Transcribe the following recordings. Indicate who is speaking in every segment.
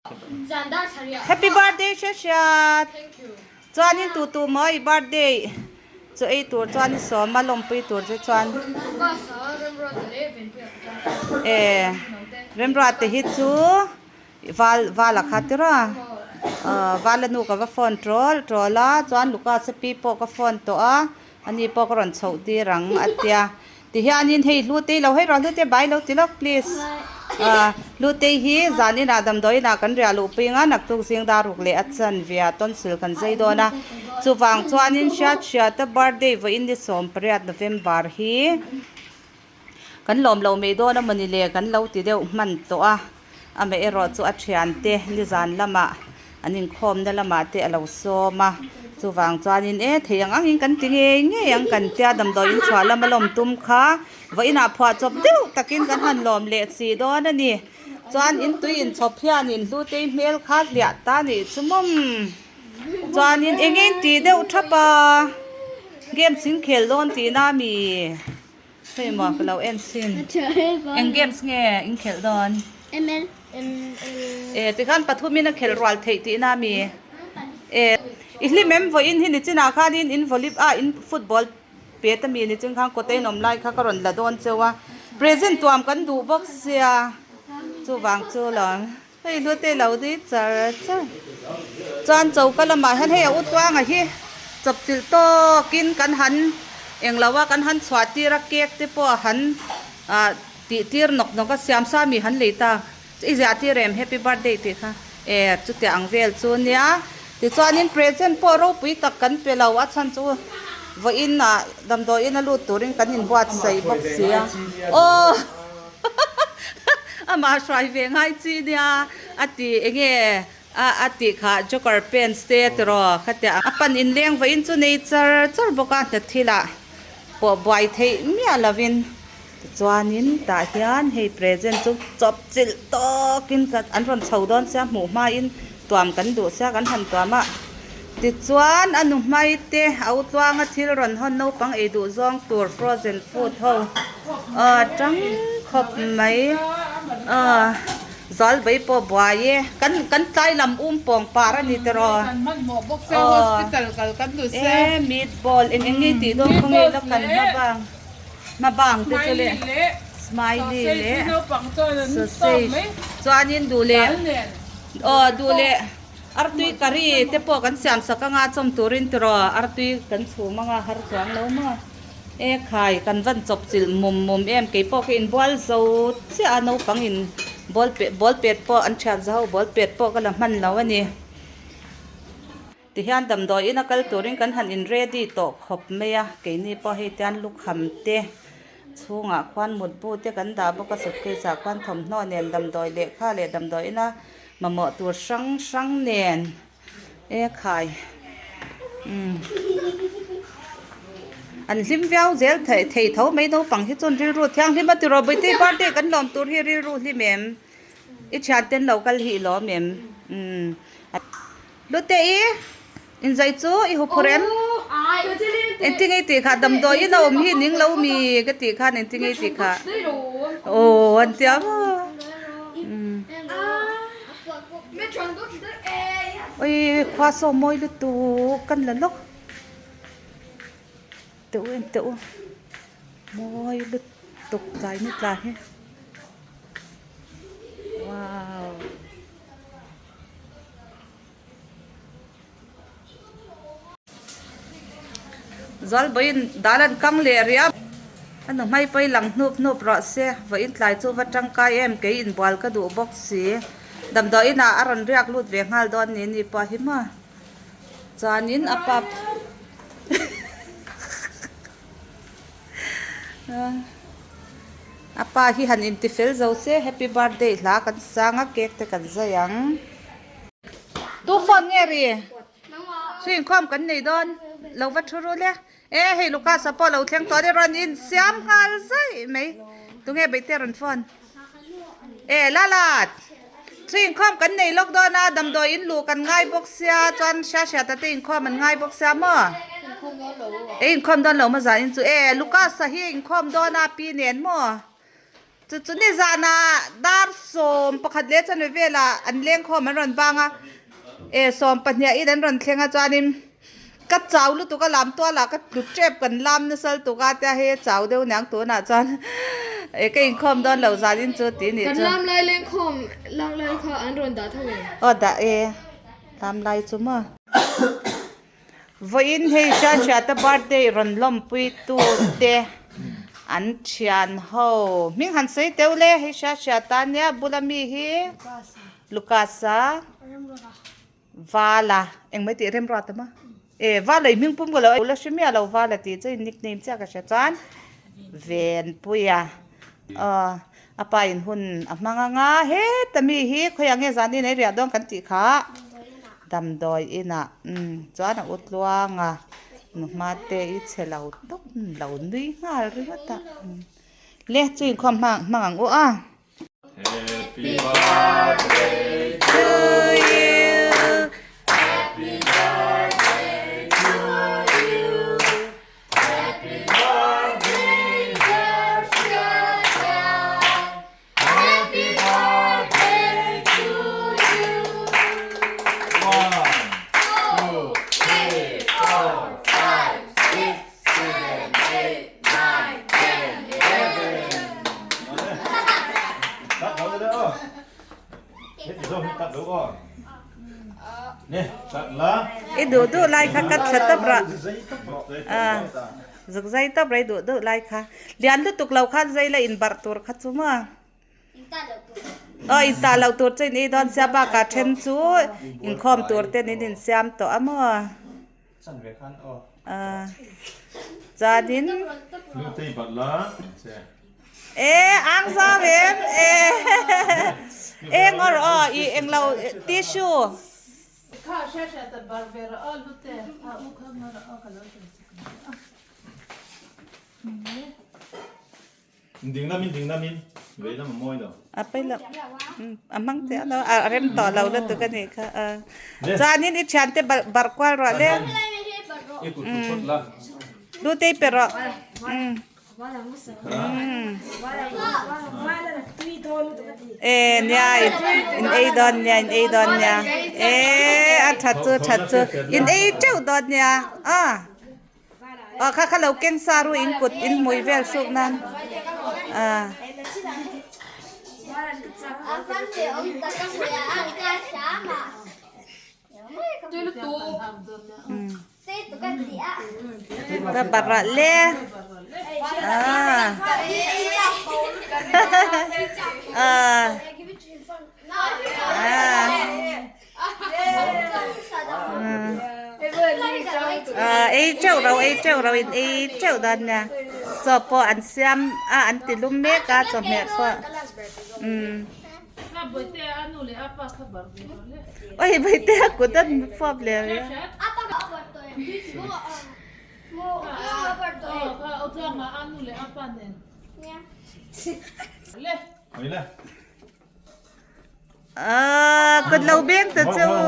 Speaker 1: Happy birthday Hriat Hriat chuanin tu tu maw i birthday chu ei tur chuan i sawm a lawmpui tur che chuan e Remruate hi chu val vala kha tir a vala nu ka va phone tawl tawl a chuan Lucas a pi pawh ka phone tawh a ani pawh ka rawn chhoh tir ang a tia. Tihianin hei Hlutei lo hei rawh Hlutei bai lo ti lawk please. Ah Hlutei hi zan inah damdawi inah kan riah luh pui anga naktuk zing dar ruk leh a chan via tonsil kan zai dawn a. Chuvang chuanin hriat hriata birthday vawiin ni 18 November hi kan lawm lo mai dawn a mawni le kan lo ti deuh hman tawh a. Amaherawh chu a thiante nizan lamah an inkhawmna lamah te a lo sawm a, chuvang chuanin e thei ang angin kan ti ngei ngei ang kan tia damdawi inchhuah lama lawm tum kha vawiinah phuah chawp deuh takin kan han lawm leh si dawn a ni. Chuan in tui inchhawp hianin Hlutei hmel kha hliah ta nih chu mawm. Chuanin eng eng tih deuh thap a, games in khel dawn tihna a mi? Hei maw ka lo en chhin. Eng games nge in khelh dawn?
Speaker 2: ML.
Speaker 1: E tikhan pathumin a khelh rual theih tihna a mi? E i hlim em vawiin hi nichinah khanin in volley ah in football pet a mi nichin khan kawt a inawm lai kha ka rawn la dawn cheu a. Present tuam kan duh bawk sia chuvang chu lo hei hlute lo nui char char. Chuan choka lamah hian hei a utluanga hi chawpchilh tawkin kan han englo a kan han chhuah tir a cake te pawh han ah tih tir nawk nawk a siam sa mi han lei ta i ziah tir em happy birthday tih kha e chutiang ang vel chu nia tichuanin present pawh ropui tak kan pe lo a chhan chu vawiin ah damdawiin a lut turin kan inbuatsaih bawk si a aw. Amah hruai ve ngai chi nia a ti enge a a tih kha joker pants te tiraw khatia a pan inleng vawiin chu nei char char bawk a hnathil ah pawh buai theih miah lovin tichuanin tah hian hei present chu chawp chilh tawkin an rawn chho dawn sia hmuh hmain tuam kan duh sia kan han tuam a tichuan a nu hmai te a u tluanga thil rawn hawn naupang ei duh zawng tur frozen food ho ah tang khawp mai ah zal bai pawh buai e kan kan tlai lam um pawng par a ni tiraw aw e meatball eng eng nge tih dawn khaw nge la kan hma bang hma bang te chu le smiley leh sausage chuanin duh leh aw duh leh artui curry te pawh kan siam sak anga chawm turin tiraw artui kan chhum anga har chuang lo maw e khai kan van chawp chilh mum mum em keipawh ka inbual zo chiah a naupang in ball pet ball pet pawh an thian za ho ball pet pawh ka la hman lo a ni. Tihian damdawi ina kal turin kan han in ready tawh khawp mai a, keini pawh hei tian lukham te chhungah khuan mutbu te kan dah bawk a suitcase ah khuan thawmhnaw nen damdawi lehkha leh damdawi ina mamawh tur hrang hrang nen e khai umm an hlim viau zel thei thei tho mai naupang hi chuan rilru thianghlim a ti rawh Bawihtei birthday kan lawm tur hi rilru hlim em i thian ten lo kal hi i lawm em umm. Lute i inzai chu i hu phur em? Engtin nge i tih kha damdawi in a awm hi ning lo mi ka tih khan engtin nge i tih kha aw an ti a maw ui khua saw mawi lutuk kan la lawk teh u en teh u mawi lutuk tlai ni tla hi wow. Zualbawiin dal an kang leh rih a, a nu hmai pawh i lang hnup hnup rawh se, vawiin tlai chu va tangkai em kei inbual ka duh bawk si, damdawiin ah a rawn riak lut ve nghal dawn ni ni pawh hi maw chuanin a pa A pa hi han inti fel zo se happy birthday hla kan sang a cake te kan zai ang. Tu phone nge ri? Chu inkhawm kan nei dawn lo va thu rul e. E hei Lucas a pawh lo thleng tawh a ni rawn insiam nghal zai mai. Tunge beihte rawn phone? E Lalat! Chu inkhawm kan nei lawk dawn a, damdawi in luh kan ngai bawk sia, chuan hria hria ta te inkhawm an ngai bawk sia maw? E inkhawm dawn lo maw zan in chu? E Lucas-a hi inkhawm dawn a pi nen maw? Chu chu nizanah dar 11 leh chanve velah an lengkhawm an rawn bang a, e 12 in an rawn thleng a chuanin ka chau lutuk a lam tualah ka tlu tep kan lam nasa lutuk a tia hei a chau deuh niang tunah chuan e ka inkhawm dawn lo zanin chu tih nih chu.
Speaker 2: Kan lam lai lengkhawm lak lai kha an rawn dah tho em?
Speaker 1: Aw dah e, lam lai chu maw. Vawiin hei Hriathriata birthday rawn lawmpui tu te an thian ho hming han sawi teuh le hei Hriathriata nia bula mi hi Lucas-a Vala engmai tih Remruata maw e Vala i hming pum ka lo la hre miah lo Vala tih chu in nickname chiah ka hria chuan Venpuia aw a pa in hun a hmang anga heta mi hi khawiah nge zan in ei riah dawn kan tih kha. Damdawi inah umm chuan a u tluang a, nu hma te i chhe lo tawp lo nui nghal ringawt a le chu inkhawm hma hmang ang u a.
Speaker 3: Happy birthday
Speaker 1: to you
Speaker 3: Happy birthday to you Happy birthday dear Hriata Happy birthday to you
Speaker 4: One, two, three, four, five, six, seven, eight, nine, ten, eleven. Tak lo deuh aw. Heti zawk hi tak lo aw. Nè, tak la.
Speaker 1: I duh duh lai kha ka thla tawp rah. Zuk zai tawp rei duh duh lai kha. Lian lutuk lo khan zai la inbarh tur kha chu maw? Aw intah loh tur chu in ei dawn sia bakah then chu inkhawm tur ten in insiam tawh a maw? Chuanin. E ang zau em e eng awr aw i englo tissue. A pai lo a hmang chiah lo a rem tawh lo lutuk a nih kha chuanin i thiante barh kual rawh le lu te i pe rawh. E nia in ei dawn nia in ei dawn nia e a that chu that chu in ei teuh dawn nia a aw kha kha lo keng sa ru in kut in hmui vel suk nan a. Ka barah le. Ah. Ah. Ah. Ei teuh ro ei teuh ro in ei teuh dan nia. Chaw pawh an siam a an ti lum mek a chawhmeh pawh. Umm. Oi Bawitea kut an fuap leh rih a. Aaa kut lo beng ta che u.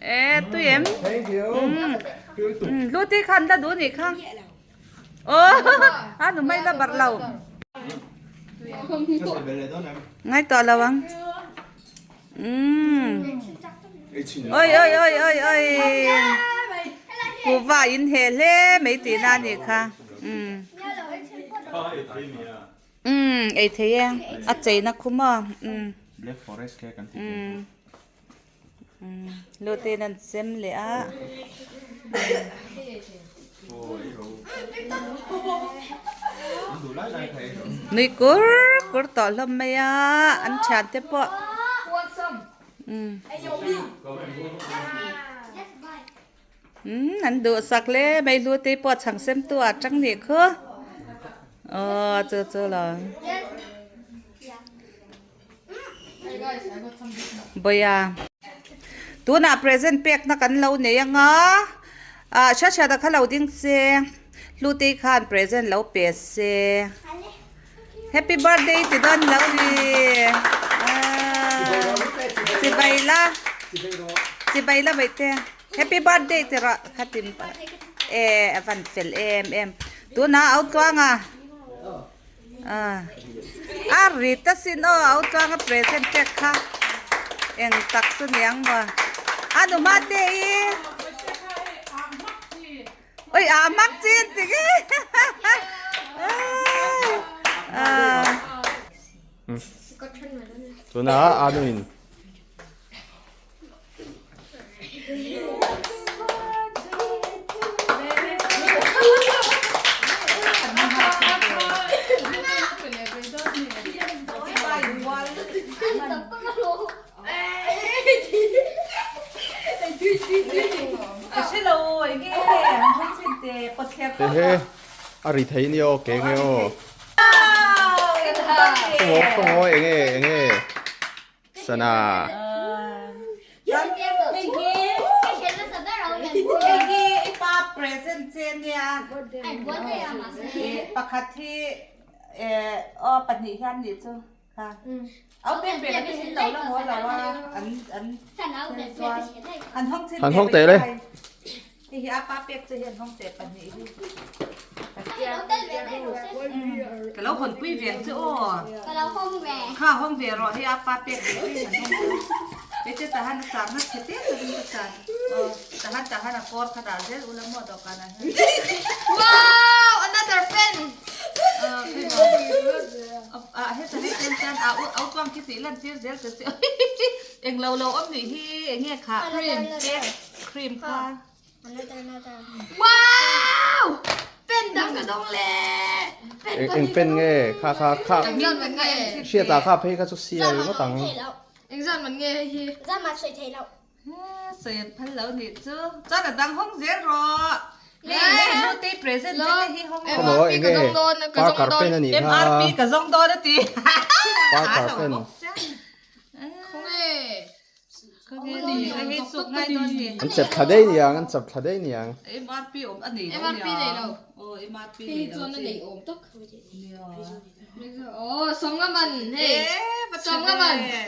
Speaker 1: E tui em lu ti khan la duh nih kha aw a nu mai la barh lo ngai tawh lo ang oi oi oi oi oi kuhva in heh hle mai tih na nih kha umm ei thei e a chei na khum aw umm. Lutin an sem leh a. Nui kur kur tawh hlawm mai a an thian te pawh. An duhsak hle mai Hlute pawh chhang sem tu ah tang nih khu. Aw chu chu lo. Bawia tunah present pekna kan lo nei anga ah hriat hriat a kha lo ding se hlutei khan present lo pe se happy birthday ti dawn lo ni ah chibai la chibai la baihte happy birthday ti rawh khatin. e a van fel em em tunah au tluanga ah a rit asin aw au tluanga present pek kha eng tak chu niang maw a nu hma te i oi a mak chi an ti nge ah.
Speaker 4: Tunah a nuin. Hehe a ri thei nia aw ke nge aw. Khawngaw khawngaw enge enge. Sana.
Speaker 1: Hei hi i pa present che nia pakhat hi aw pahnih hian nih chu kha au pek pek a thin lo la haw lo a an an chuan han hawng chin
Speaker 4: Han hawng teh le.
Speaker 1: Hei hi a pa pek che hi an hawng teh pahnih hi. Ka lo hawn pui ve ang che aw.
Speaker 3: Ka lo hawng ve.
Speaker 1: Kha hawng ve rawh hei a pa pek ve hi an hawng chu. Hei che tahan a chak na chhe te takin ka chan. Aw tahan tahan a kawr kha dah zel ula maw dawhkan ah hian.
Speaker 2: Wow! Another pen!
Speaker 1: Ah heta hei pen chuan a au tuang khi tih lan tir zel ta che. Eng lo lo awm nih hi enge kha
Speaker 2: Cream.
Speaker 1: Cream kha.
Speaker 2: Wow! Pen dang ka dawng le! Pen
Speaker 4: Eng eng pen nge kha kha kha
Speaker 2: Engzat man nge?
Speaker 4: hriat ah kha phei kha chu sial ngawt ang.
Speaker 2: Engzat man nge hei hi?
Speaker 1: Sawi an phal lo nih chu. Chuan a dang hawng zel rawh. Hei hei hlute present che te hi hawng rawh.
Speaker 4: Khaw eng nge Parker pen a nih kha.
Speaker 1: MRP ka zawng dawn a ti.
Speaker 4: Parker pen.
Speaker 2: Khawnge?
Speaker 4: An chep thla daih niang, an chep thla daih niang.
Speaker 1: MRP awm a nei lo
Speaker 2: MRP nei lo.
Speaker 1: Aw MRP
Speaker 2: Hei
Speaker 1: nei lo
Speaker 2: chuan a
Speaker 1: chi.
Speaker 2: nei awm tak. Aw sawmnga man hei.
Speaker 1: Eh, va tha
Speaker 2: Sawmnga man.
Speaker 1: ve.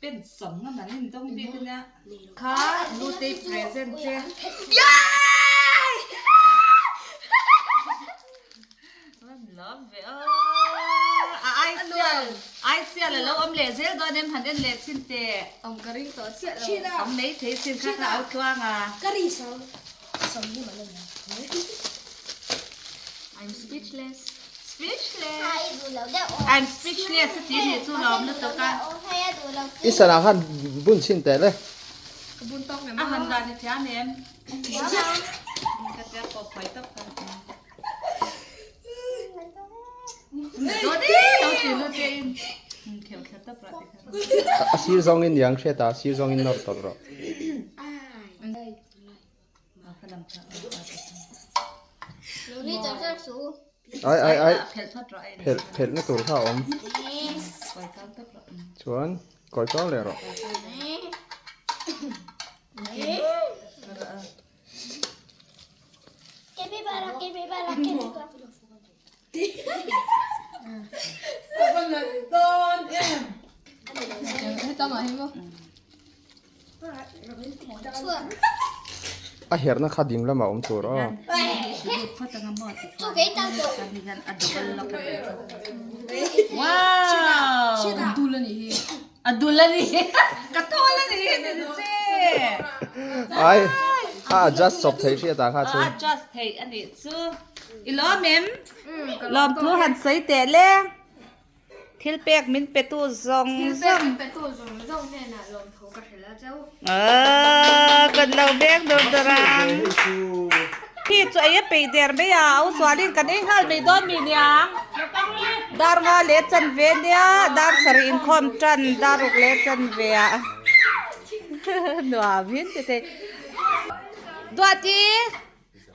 Speaker 1: Pen sawmnga man in dawng bik ania. Kha Lutei present che.
Speaker 2: Yay!
Speaker 1: Lawm ve aw. A ai sial, ai sial a lo awm leh zel dawn em han en leh chin teh.
Speaker 2: Awm ka ring tawh chiah lo.
Speaker 1: Awm mai thei chin kha ka au tluang a.
Speaker 3: Ka ri so. Som ni man ani.
Speaker 2: I'm speechless.
Speaker 1: Speechless.
Speaker 3: Hai du lo deuh.
Speaker 1: I'm speechless a ti nih chu lawm lutuk a.
Speaker 3: Hai a du lo.
Speaker 4: I sana khan bun chin teh le.
Speaker 2: Ka bun tawk nem
Speaker 1: A han dan i thiam em? Ka tia pawh phawi tawp kha.
Speaker 4: A sir zawng in niang hriat a, sir zawng in nawr tawlh rawh. Ai ai ai phelh phelh na tur kha a awm. Chuan kawi kau leh rawh. A herna kha ding lamah awm tur aw. Ai a adjust chawp theih hriat ah kha chu.
Speaker 1: A adjust theih a nih chu. I lawm em? Lawmthu han sawi teh le. Thil pek min pe tu zawng zawng.
Speaker 2: Thil pek min pe tu zawng zawng hnenah lawmthu ka hrilh a cheu.
Speaker 1: Aaa kan lo beng dur dur ang. Hi chu ei a peih der mai a, au sualin kan ei nghal mai dawn mi niang. Dar nga leh chanve nia, dar sarih inkhawm tan, dar ruk leh chanve ah. Nuam hin ti thei. Duati,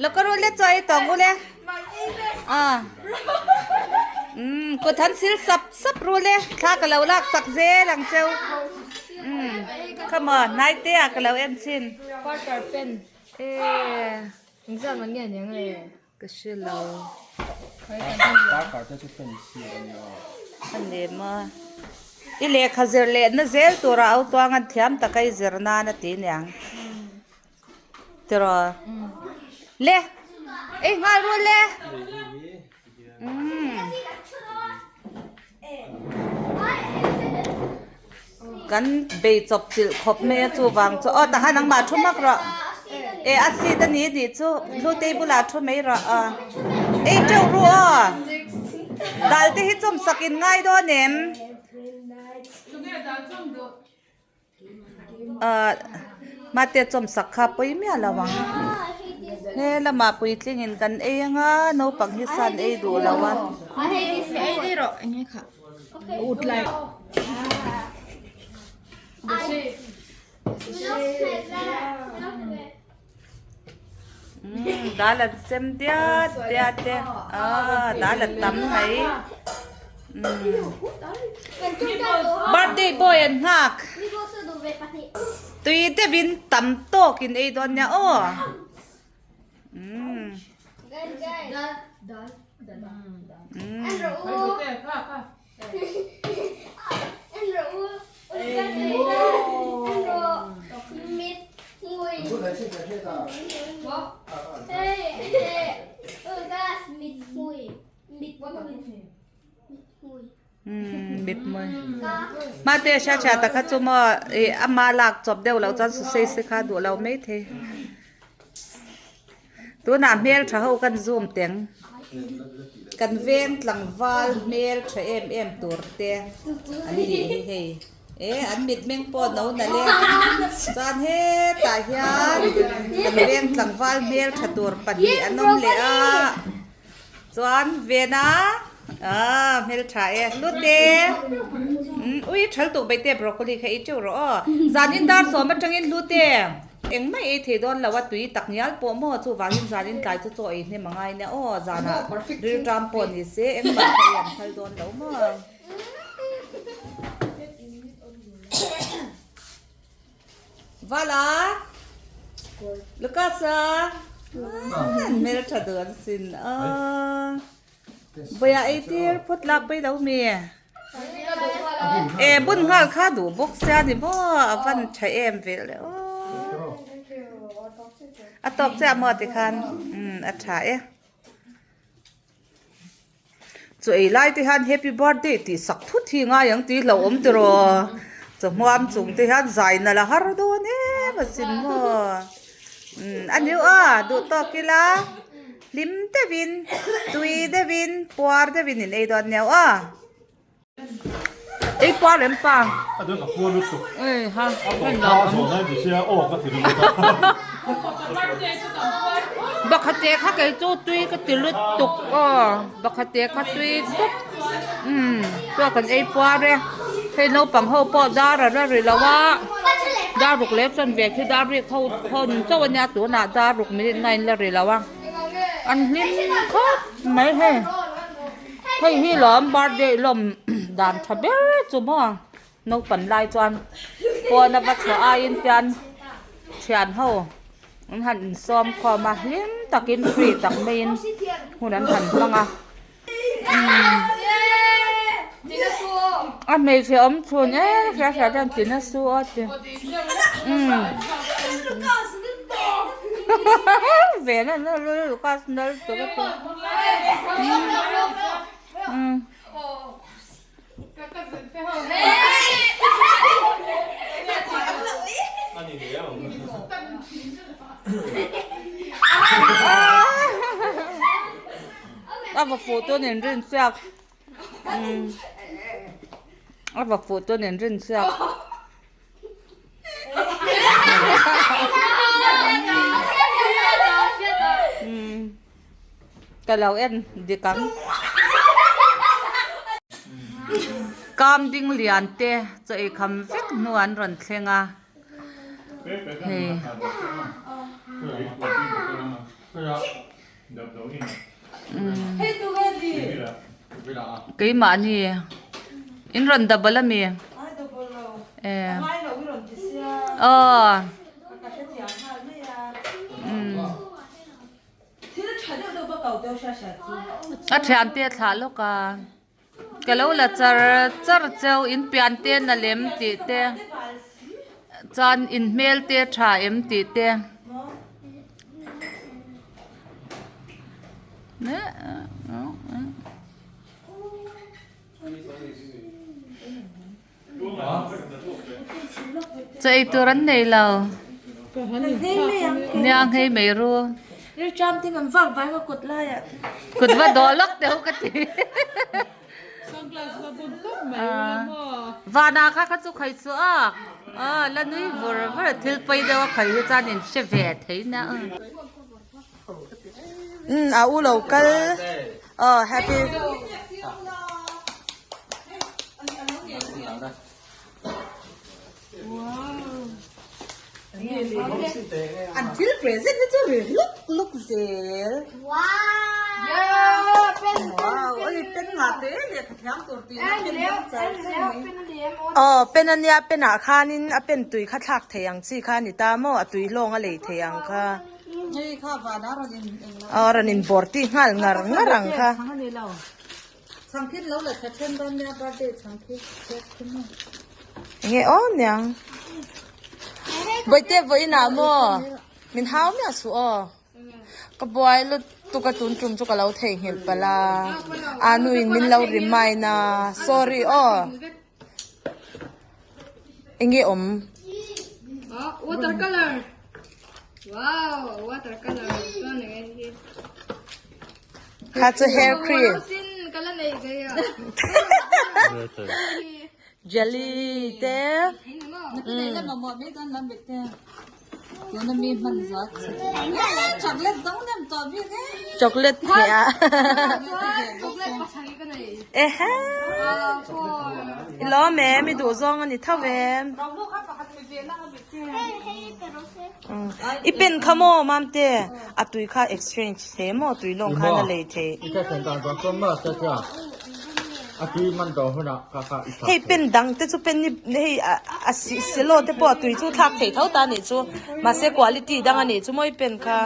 Speaker 1: lo ka rul le chaw ei tawng ule. Ah. Umm, kut han sil sap sap rul e, thla ka lo lak sak zel ang cheu. Umm, come on, hnai te ah ka lo en chin.
Speaker 2: Parker pen.
Speaker 1: Eh.
Speaker 2: Engzat man nge aniang e?
Speaker 1: Ka hre lo.
Speaker 4: Parker te chu pen si a nia.
Speaker 1: A lem a. I lehkha zir lehna zel tura au tuang an thiam taka i zir nan a ti niang. Tiraw? Le ei nghal ru le. Kan bei chawp chilh khawp mai a chuvang chu aw tahan nangmah thu hmak rawh e a seat a ni tih chu hlutei bulah thu mai rawh aw ei teuh ru aw dal te hi chawmsak in ngai dawn em Ahh mate chawmsak kha pawi miah lo ang he lamah puitling in kan ei anga naupang hi san ei duh lo a. Dal an sem diat diat te ah dal a tam mai birthday boy an nghak tui deuhin tam tawkin ei dawn nia aw umm. Mate hria hria tak kha chu maw ih ama lak chawp deuh loh chuan sausage te kha duh lo maithei. Tunah hmeltha ho kan zoom teng. Kan veng tlangval hmeltha em em tur te an nih hi hei. E an mitmeng pawh no nalh e. Chuan hetah hian kan veng tlangval hmeltha tur pahnih an awm leh a. Chuan Vena ah hmeltha e hlute ui thal tuk bai te broccoli kha ei teuh rawh aw. Zanin dar sawm atangin hlute. Engmah ei thei dawn lo a, tui tak ngial pawh maw chuvangin zanin tlai chu chaw ei hnem a ngai nia aw, zanah rilṭam pawh ni se engmah kha ei an phal dawn lo maw. Vala! Lucas-a! An hmelṭha duh an sin a. Vawiah ei tir phawt lak pawi lo mi. E bun nghal kha duh bawk sia ni maw a van tha em vel le aw. A tawk chiah maw tikhan umm a tha e. Chu ei lai te hian happy birthday tih sak thut hi ngai ang tih hlauhawm tiraw. Chawhmuam chung te hian zai nalh a har dawn em asin maw. Umm a ni a duh tawk ila. Hlim deuhin, tui deuhin, puar deuhin in ei dawn nia aw. Ei puar em pa?
Speaker 4: A dang a puar lutuk.
Speaker 1: Ei ha.
Speaker 4: A tawp hma a zawh lai ni sia aw ka ti ringawt a.
Speaker 1: Bakhate kha kei chu tui ka ti lutuk aw. Bakhate kha tui dup. Umm chuan kan ei puar e. Hei naupang ho pawh dar a la ri lo a. Dar ruk leh chuan ve khi dar rik ho hawn chauh a nia tunah dar ruk minute nine la ri lo a an hlim khawp mai hei hei hi lawm birthday lawm dan tha ber chu maw naupang lai chuan pawn a va chhuah aiin tian thian ho an han insawm khawm a hlim takin free tak maiin hun an han hmang a. A hmeichhe awm chhun e hria hria te an ti nasa a ti umm ve na na Lucas nal tur a ti umm. A va fuh chu nen rin chiak umm a va fuh chu nen rin chiak. Ka lo en dik ang. Kam ding lian te chaw ei kham vek hnu an rawn thleng a hei. Keimahni in rawn double ami e aw. A thiante a thlah lawk a ka lo la char char cheu in pian te na lem tih te chuan in hmel te tha em tih te. Chaw ei tur an nei lo. Nia nghei mai ru. Kut va dawh lawk teh u ka ti. Vana kha kha chu khai chu a a la nui vur vur a thil pawi deuh a khai hi chuan in hre ve thei nia.
Speaker 5: Umm a u lo kal aw happy.
Speaker 1: An thil present hi chu ri luk luk zel. Wow oi pen ngah te lehkha thiam tur tih na pen deuh char char mai.
Speaker 5: Aw pen ania pen ah khanin a pen tui kha thlak thei ang chi kha a ni ta maw a tui hlawng a lei thei ang kha.
Speaker 1: Hei kha vanah rawn in eng lo.
Speaker 5: Aw rawn in bawr tih nghal ngar ngar ang kha.
Speaker 1: Chhang a ni lo. Chhang khi lo la tha then dawn nia birthday chhang khi cake khi maw.
Speaker 5: Enge aw niang. Bawihte vawiinah maw min hau miah suh aw. Ka buai lutuk a tun tum chu ka lo theihnghilh palh a. Anu in min lo remind a sorry aw. Enge awm?
Speaker 2: Water color. Wow, water color. Chuan enge hi.
Speaker 5: Kha chu hair cream. Jelly te. Chocolate hmeh ah. Ehe. I lawm em i duh zawng a ni tho em. I pen kha maw mamte a tui kha exchange the maw tui lawng khan a lei thei. Hei pen dang te chu pen ni hei a silo te pawh a tui chu thlak thei tho ta nih chu mahse quality dang a nih chu maw i pen kha.